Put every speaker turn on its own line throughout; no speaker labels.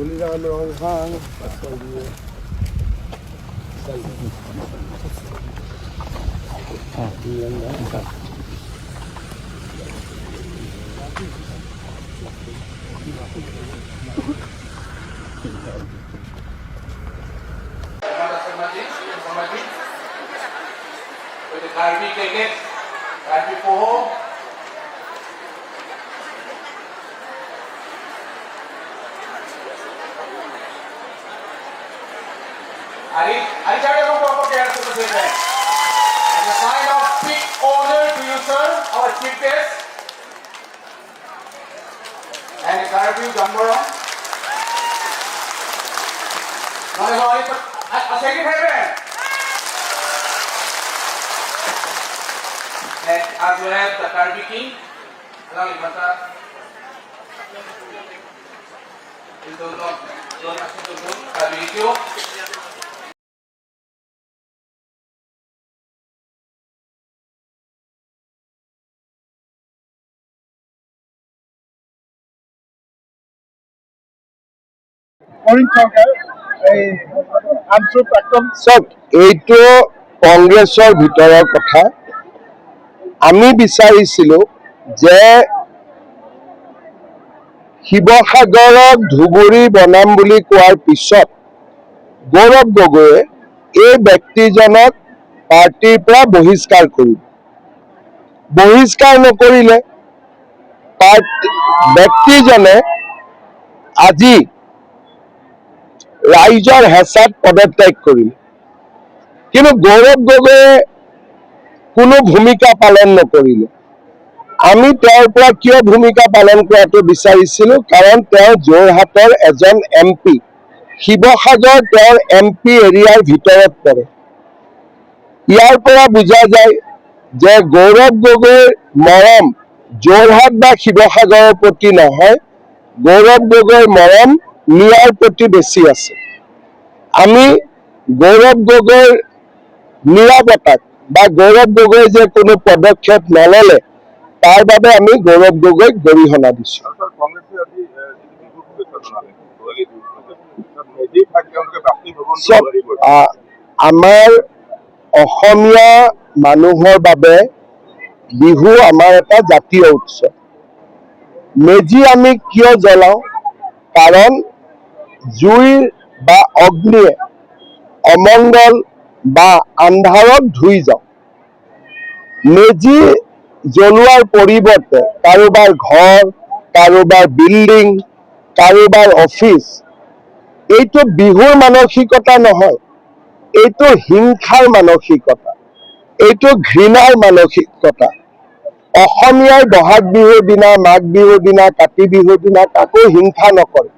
Tuliram Ronghang,
Karbi Keket, Karbi Poho, As a sign of big honor to you, sir, our chief guest, and Karbi Gamboram. Next, as we have the Karbi King, along with Mata, Karbi King.
চাওক, এইটো কংগ্ৰেছৰ ভিতৰৰ কথা। আমি বিচাৰিছিলো যে শিৱসাগৰক ধুবুৰী বনাম বুলি কোৱাৰ পিছত গৌৰৱ গগৈয়ে এই ব্যক্তিজনক পাৰ্টীৰ পৰা বহিষ্কাৰ কৰিব। বহিষ্কাৰ নকৰিলে ব্যক্তিজনে আজি ৰাইজৰ হেঁচাত পদত্যাগ কৰিলে। কিন্তু গৌৰৱ গগৈয়ে কোনো ভূমিকা পালন নকৰিলে। আমি তেওঁৰ পৰা কিয় ভূমিকা পালন কৰাটো বিচাৰিছিলো, কাৰণ তেওঁ যোৰহাটৰ এজন এম পি, শিৱসাগৰ তেওঁৰ এম পি এৰিয়াৰ ভিতৰত পৰে। ইয়াৰ পৰা বুজা যায় যে গৌৰৱ গগৈৰ মৰম যোৰহাট বা শিৱসাগৰৰ প্ৰতি নহয়, গৌৰৱ গগৈৰ মৰম মিয়াৰ প্ৰতি বেছি আছে। আমি গৌৰৱ গগৈৰ নিৰাপত্তাক বা গৌৰৱ গগৈ যে কোনো পদক্ষেপ নললে তাৰ বাবে আমি গৌৰৱ গগৈক গৰিহণা দিছো। আমাৰ অসমীয়া মানুহৰ বাবে বিহু আমাৰ এটা জাতীয় উৎসৱ। মেজি আমি কিয় জ্বলাওঁ? কাৰণ জুইৰ বা অগ্নিয়ে অমংগল বা আন্ধাৰক ধুই যাওঁ। মেজি জ্বলোৱাৰ পৰিৱৰ্তে কাৰোবাৰ ঘৰ, কাৰোবাৰ বিল্ডিং, কাৰোবাৰ অফিচ, এইটো বিহুৰ মানসিকতা নহয়, এইটো হিংসাৰ মানসিকতা, এইটো ঘৃণাৰ মানসিকতা। অসমীয়াই বহাগ বিহুৰ দিনা, মাঘ বিহুৰ দিনা, কাতি বিহুৰ দিনা কাকো হিংসা নকৰে।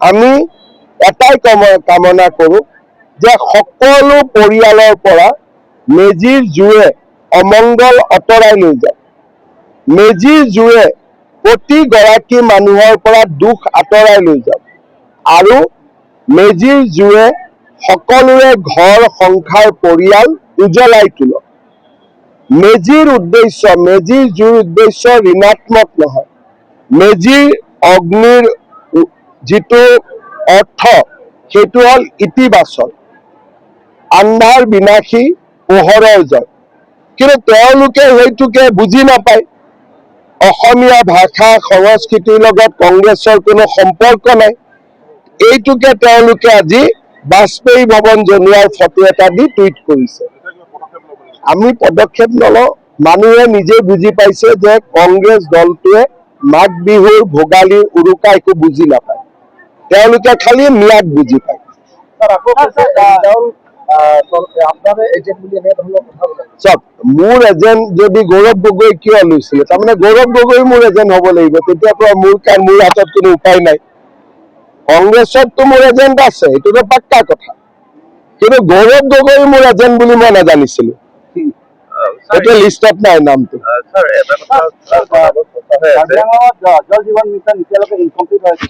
আমি এটাই কামনা কৰোঁ যে সকলো পৰিয়ালৰ পৰা মেজিৰ জুয়ে অমংগল আঁতৰাই লৈ যাওক, মেজিৰ জুয়ে প্ৰতিগৰাকী মানুহৰ পৰা দুখ আঁতৰাই লৈ যাওক, আৰু মেজিৰ জুয়ে সকলোৰে ঘৰ, সংসাৰ, পৰিয়াল উজ্বলাই তোলক। মেজিৰ উদ্দেশ্য, মেজিৰ জুইৰ উদ্দেশ্য ঋণাত্মক নহয়। মেজিৰ অগ্নিৰ যিটো অৰ্থ সেইটো হ'ল ইতিবাচক, আন্ধাৰ বিনাশী পোহৰৰ জয়। কিন্তু তেওঁলোকে সেইটোকে বুজি নাপায়। অসমীয়া ভাষা সংস্কৃতিৰ লগত কংগ্ৰেছৰ কোনো সম্পৰ্ক নাই। এইটোকে তেওঁলোকে আজি বাজপেয়ী ভৱন জ্বলোৱাৰ ফটো এটা দি টুইট কৰিছে। আমি পদক্ষেপ নলওঁ। মানুহে নিজে বুজি পাইছে যে কংগ্ৰেছ দলটোৱে মাঘ বিহুৰ, ভোগালীৰ, উৰুকা একো বুজি নাপায়। তেওঁলোকে খালি মিয়াক বুজি পায়। চাওক, মোৰ এজেণ্ট যদি গৌৰৱ গগৈ কিয় লৈছিলে, তাৰমানে গৌৰৱ গগৈ মোৰ এজেণ্ট হ'ব লাগিব, তেতিয়াতো মোৰ কাৰণ মোৰ হাতত কোনো উপায় নাই। কংগ্ৰেছততো মোৰ এজেণ্ট আছে, এইটোতো পাক্কা কথা। কিন্তু গৌৰৱ গগৈ মোৰ এজেণ্ট বুলি মই নাজানিছিলো, এইটো লিষ্টত নাই নামটো।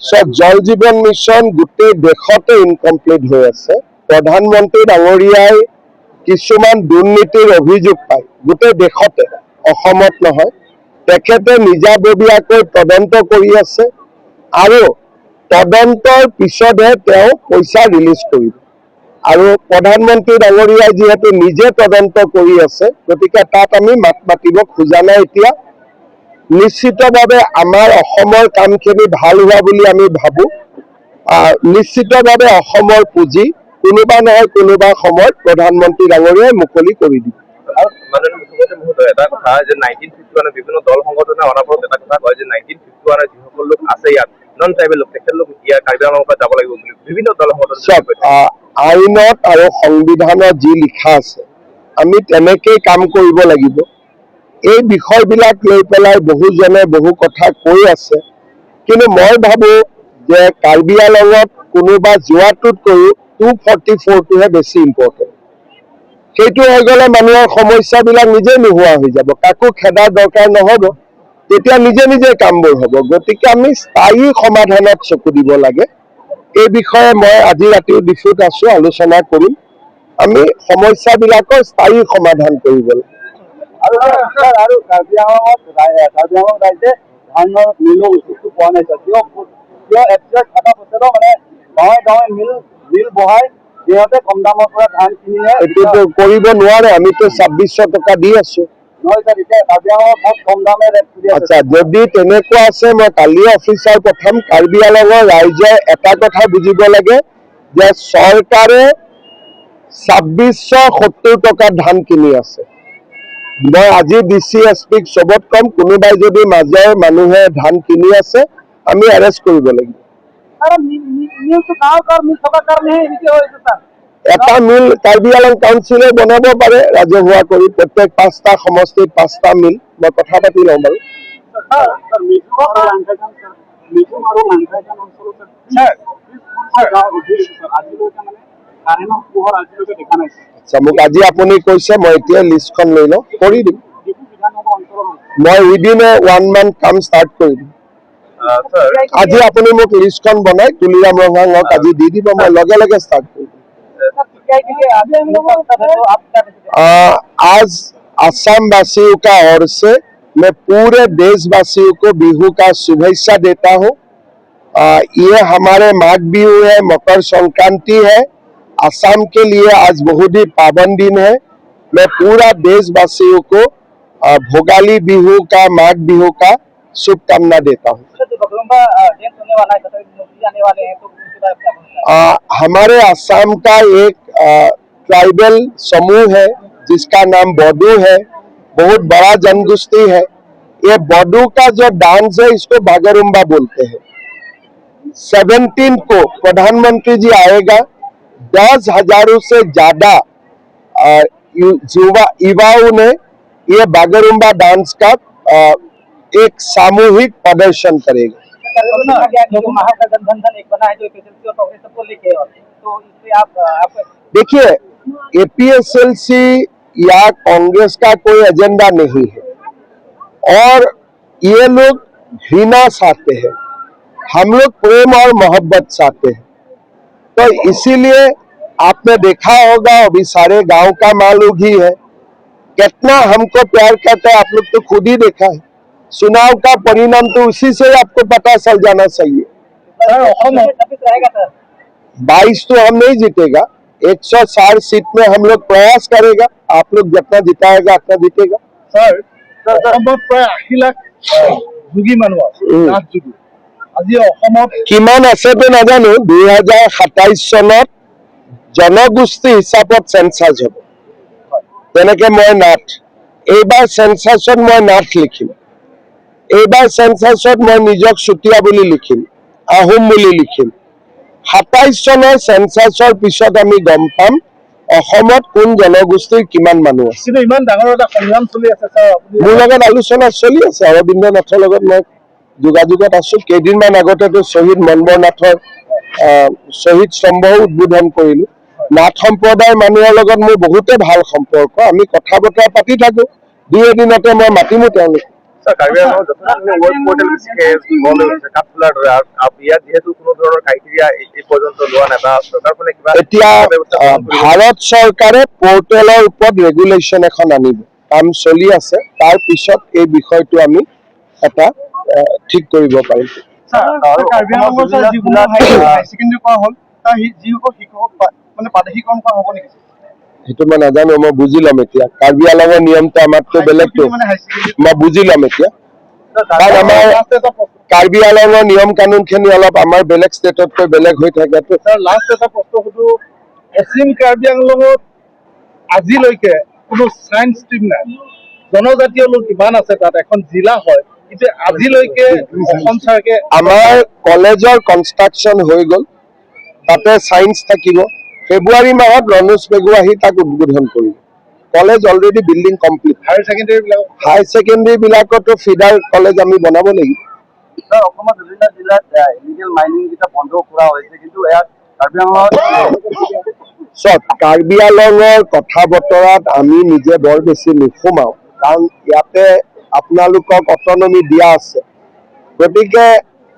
চাওক, জল জীৱন মিছন গোটেই দেশতে ইনকমপ্লিট হৈ আছে। প্ৰধানমন্ত্ৰী ডাঙৰীয়াই কিছুমান দুৰ্নীতিৰ অভিযোগ পায় গোটেই দেশতে, অসমত নহয়। তেখেতে নিজাববীয়াকৈ তদন্ত কৰি আছে আৰু তদন্তৰ পিছতহে তেওঁ পইচা ৰিলিজ কৰিব। আৰু প্ৰধানমন্ত্ৰী ডাঙৰীয়াই যিহেতু নিজে তদন্ত কৰি আছে, গতিকে তাত আমি মাত মাতিব খোজা নাই এতিয়া। নিশ্চিতভাৱে আমাৰ অসমৰ কামখিনি ভাল হোৱা বুলি আমি ভাবো। নিশ্চিতভাৱে অসমৰ পুঁজি কোনোবা নহয় কোনোবা সময়ত প্ৰধানমন্ত্ৰী ডাঙৰীয়াই মুকলি কৰি দিব।
আৰু মাননীয় মুখ্যমন্ত্ৰী মহোদয়, এটা কথা যে 1951ৰ বিভিন্ন দল সংগঠনে অনাবৰত এটা কথা কয় যে 1951ৰ যিসকল লোক আছে ইয়াত, নন ট্ৰাইবেল লোক, তেখেতলোক ইয়াৰ কাৰ্বি আংলঙৰ পৰা যাব লাগিব বুলি বিভিন্ন দল সংগঠনে
চাওক, আইনত আৰু সংবিধানত যি লিখা আছে, আমি তেনেকেই কাম কৰিব লাগিব। এই বিষয়বিলাক লৈ পেলাই বহুজনে বহু কথা কৈ আছে, কিন্তু মই ভাবো যে কাৰ্বি আলঙত কোনোবা যোৱাটোতকৈও 244টোহে বেছি ইম্পৰ্টেণ্ট। সেইটো হৈ গ'লে মানুহৰ সমস্যাবিলাক নিজেই নোহোৱা হৈ যাব, কাকো খেদাৰ দৰকাৰ নহ'ব, তেতিয়া নিজে নিজে কামবোৰ হ'ব। গতিকে আমি স্থায়ী সমাধানত চকু দিব লাগে। এই বিষয়ে মই আজি ৰাতিও ডিফুত আছো, আলোচনা কৰিম। আমি সমস্যাবিলাকৰ স্থায়ী সমাধান কৰিব লাগে।
আৰু ছাৰ, আৰু কাৰ্বি আংলঙত ৰাইজে ধানৰ মিলৰ উচিতটো পোৱা নাই ছাৰ। কিয় কিয় এফচিআই থকা পিছতো মানে গাঁৱে গাঁৱে মিল মিল বহাই সিহঁতে কম দামৰ পৰা ধান কিনিয়ে?
এইটোতো কৰিব নোৱাৰে, আমিতো 2600 টকা দি আছো।
নহয় ছাৰ, এতিয়া কাৰ্বি আংলঙত বহুত কম দামে ৰেট চলি আছে।
আচ্ছা, যদি তেনেকুৱা আছে, মই কালি অফিচাৰ পঠাম। কাৰ্বি আলঙৰ ৰাইজে এটা কথা বুজিব লাগে যে চৰকাৰে 2670 টকাত ধান কিনি আছে। মই আজি ডি চি, এছ পিক চবত কম, কোনোবাই যদি মাজৰ মানুহে ধান কিনি আছে, আমি এৰেষ্ট কৰিব লাগিব।
ছাৰ, মিলটো গাঁৱৰ গাঁৱৰ মিল থকাৰ কাৰণেহে এনেকে হৈ আছে ছাৰ।
এটা মিল কাৰ্বি আলং কাউন্সিলে বনাব পাৰে ৰাজহুৱা কৰি, প্ৰত্যেক পাঁচটা সমষ্টিত পাঁচটা মিল। মই কথা পাতি লওঁ বাৰু।
ছাৰ, মিজো আৰু লাংথাইজান, ছাৰ, মিজো আৰু লাংথাইজান অঞ্চলত ছাৰ 30 গাঁও অধিক আছে ছাৰ। আজিলৈকে মানে কাৰেণ্টৰ পোহৰ আজিলৈকে দেখা নাই ছাৰ।
আচ্ছা, মোক আজি আপুনি কৈছে, মই এতিয়া লিষ্টখন লৈ লওঁ, কৰি দিম।
ডিফু বিধানসভা অঞ্চলত
মই উইদিন এ ওৱান মান্থ কাম ষ্টাৰ্ট কৰি দিম।
ছাৰ।
আজি আপুনি মোক লিষ্টখন বনাই তুলিৰাম ৰংহাঙক আজি দি দিব, মই লগে লগে ষ্টাৰ্ট কৰি দিম। आज असम वासियों का ओर से मैं पूरे देशवासियों को बिहू का शुभेच्छा देता हूँ। ये हमारे माघ बिहू है, मकर संक्रांति है। असम के लिए आज बहुत ही पावन दिन है। मैं पूरा देशवासियों को भोगाली बिहू का, माघ बिहू का शुभकामना देता हूँ।
सर, जो बगरुम्बा डांस होने वाला है, मोदी आने वाले हैं, तो उसके बारे में क्या बोलना है?
हमारे असम का एक ट्राइबल समूह है जिसका नाम बोडो है। बहुत बड़ा जनगोष्ठी है। ये बोडो का जो डांस है, इसको बागरुम्बा बोलते हैं। 17 को प्रधानमंत्री जी आएगा। 10 हजारों से ज्यादा युवा युवाओं ने ये बागरुम्बा डांस का एक सामूहिक प्रदर्शन करेगा।
जो महागठबंधन एक बना है, जो एपीएसएलसी और कांग्रेस सबको लेके है, तो इससे आप आप
देखिए, एपीएसएलसी या कांग्रेस का कोई एजेंडा नहीं है और ये लोग घृणा चाहते हैं, हम लोग प्रेम और मोहब्बत चाहते हैं। तो इसीलिए आपने देखा होगा, अभी सारे गांव का मालूम ही है, कितना हमको प्यार करते हैं, आप लोग तो खुद ही देखा है। चुनाव का परिणाम तो उसी से ही आपको पता चल जाना चाहिए।
26 रहेगा सर?
22 तो हम नहीं जीतेगा, 160 सीट में हम लोग प्रयास करेगा। आप लोग जितना जिताएगा, उतना जीतेगा।
ছাৰ, অসমত প্ৰায় 80 লাখ যোগী মানুহ আছে, নাথ যোগী। আজি অসমত
কিমান আছেতো নাজানো। 2027 চনত জনগোষ্ঠী হিচাপত চেঞ্চাছ হ'ব। তেনেকে মই নাথ, এইবাৰ চেঞ্চাছত মই নাথ লিখিম। এইবাৰ চেঞ্চাছত মই নিজক চুতীয়া বুলি লিখিম, আহোম বুলি লিখিম। 27 চনৰ চেঞ্চাছৰ পিছত আমি গম পাম অসমত কোন জনগোষ্ঠীৰ কিমান মানুহ আছে।
কিন্তু ইমান ডাঙৰ এটা সংগ্ৰাম চলি আছে ছাৰ, আপুনি
মোৰ লগত আলোচনা চলি আছে। অৰবিন্দ নাথৰ লগত মই যোগাযোগত আছো। কেইদিনমান আগতেতো শ্বহীদ মনবৰ নাথৰ শ্বহীদ স্তম্ভও উদ্বোধন কৰিলো। নাথ সম্প্ৰদায়ৰ মানুহৰ লগত মোৰ বহুতে ভাল সম্পৰ্ক। আমি কথা বতৰা পাতি থাকো। দুই এদিনতে মই মাতিমো তেওঁলোক।
ছাৰ, কাৰ্বি আংলঙত যথেষ্টখিনি ৱেব পৰ্টেল বেছিকে গঢ় লৈ উঠিছে কাঠফুলাৰ দৰে আৰু ইয়াত যিহেতু কোনো ধৰণৰ ক্ৰাইটেৰিয়া এই পৰ্যন্ত লোৱা নাই বা চৰকাৰখনে কিবা
এতিয়া
ব্যৱস্থা গ্ৰহণ কৰিব?
ভাৰত চৰকাৰে পৰ্টেলৰ ওপৰত ৰেগুলেশ্যন এখন আনিব, কাম চলি আছে। তাৰ পিছত এই বিষয়টো আমি এটা ঠিক কৰিব পাৰিম।
কাৰ্বি আংলঙৰ ছাৰ যিসমূহ হাই ছেকেণ্ডেৰী কৰা হ'ল, তাৰ যিসকল শিক্ষকক মানে প্ৰাদেশিকৰণ কৰা হ'ব নেকি?
সেইটো মই নাজানো, মই বুজি ল'ম এতিয়া। কাৰ্বি আংলঙৰ নিয়মটো আমাতকৈ বেলেগটো।
মানে হাই ছেকেণ্ডেৰী
মই বুজি ল'ম এতিয়া, কাৰণ আমাৰ
লাষ্ট এটা প্ৰশ্ন।
কাৰ্বি আংলঙৰ নিয়ম কানুনখিনি অলপ আমাৰ বেলেগ ষ্টেটতকৈ বেলেগ হৈ থাকেতো।
ছাৰ, লাষ্ট এটা প্ৰশ্ন সুধো। পশ্চিম কাৰ্বি আংলঙত আজিলৈকে কোনো চায়েন্স ষ্ট্ৰীম নাই। জনজাতীয় লোক ইমান আছে তাত, এখন জিলা হয়, কিন্তু আজিলৈকে অসম চৰকাৰে
আমাৰ কলেজৰ কনষ্ট্ৰাকশ্যন হৈ গ'ল, তাতে চায়েন্স থাকিব। ফেব্ৰুৱাৰী মাহত ৰণোজ পেগু আহি তাক উদ্বোধন কৰিব। College already building complete.
Higher secondary বিলাক?
হায়াৰ ছেকেণ্ডেৰী বিলাকতো ফিডাৰ কলেজ আমি বনাব লাগিব।
ছাৰ, অসমত বিভিন্ন জিলাত ইলিগেল মাইনিং কেইটা বন্ধ কৰা হৈছে, কিন্তু ইয়াত কাৰ্বি আংলঙত
চাওক, কাৰ্বি আংলঙৰ কথা বতৰাত আমি নিজে বৰ বেছি নোসোমাওঁ, কাৰণ ইয়াতে আপোনালোকক অটনমি দিয়া আছে। গতিকে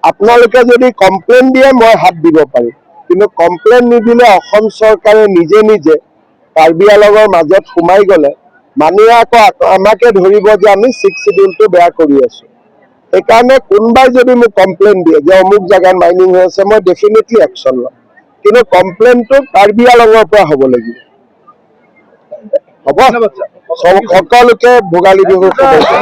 আপোনালোকে যদি কমপ্লেইন দিয়ে, মই হাত দিব পাৰিম। কিন্তু কমপ্লেইন নিদিলে অসম চৰকাৰে নিজে নিজে কাৰ্বি আংলঙৰ মাজত সোমাই গ'লে মানুহে আকৌ আমাকে ধৰিব যে আমি ছিক্স চিডিউলটো বেয়া কৰি আছো। সেইকাৰণে কোনোবাই যদি মোক কমপ্লেইন দিয়ে যে অমুক জেগাত মাইনিং হৈ আছে, মই ডেফিনেটলি একশ্যন ল'ম। কিন্তু কমপ্লেইনটো কাৰ্বি আংলঙৰ পৰা হ'ব লাগিব। হ'ব, সকলোকে ভোগালী বিহুৰ শুভেচ্ছা।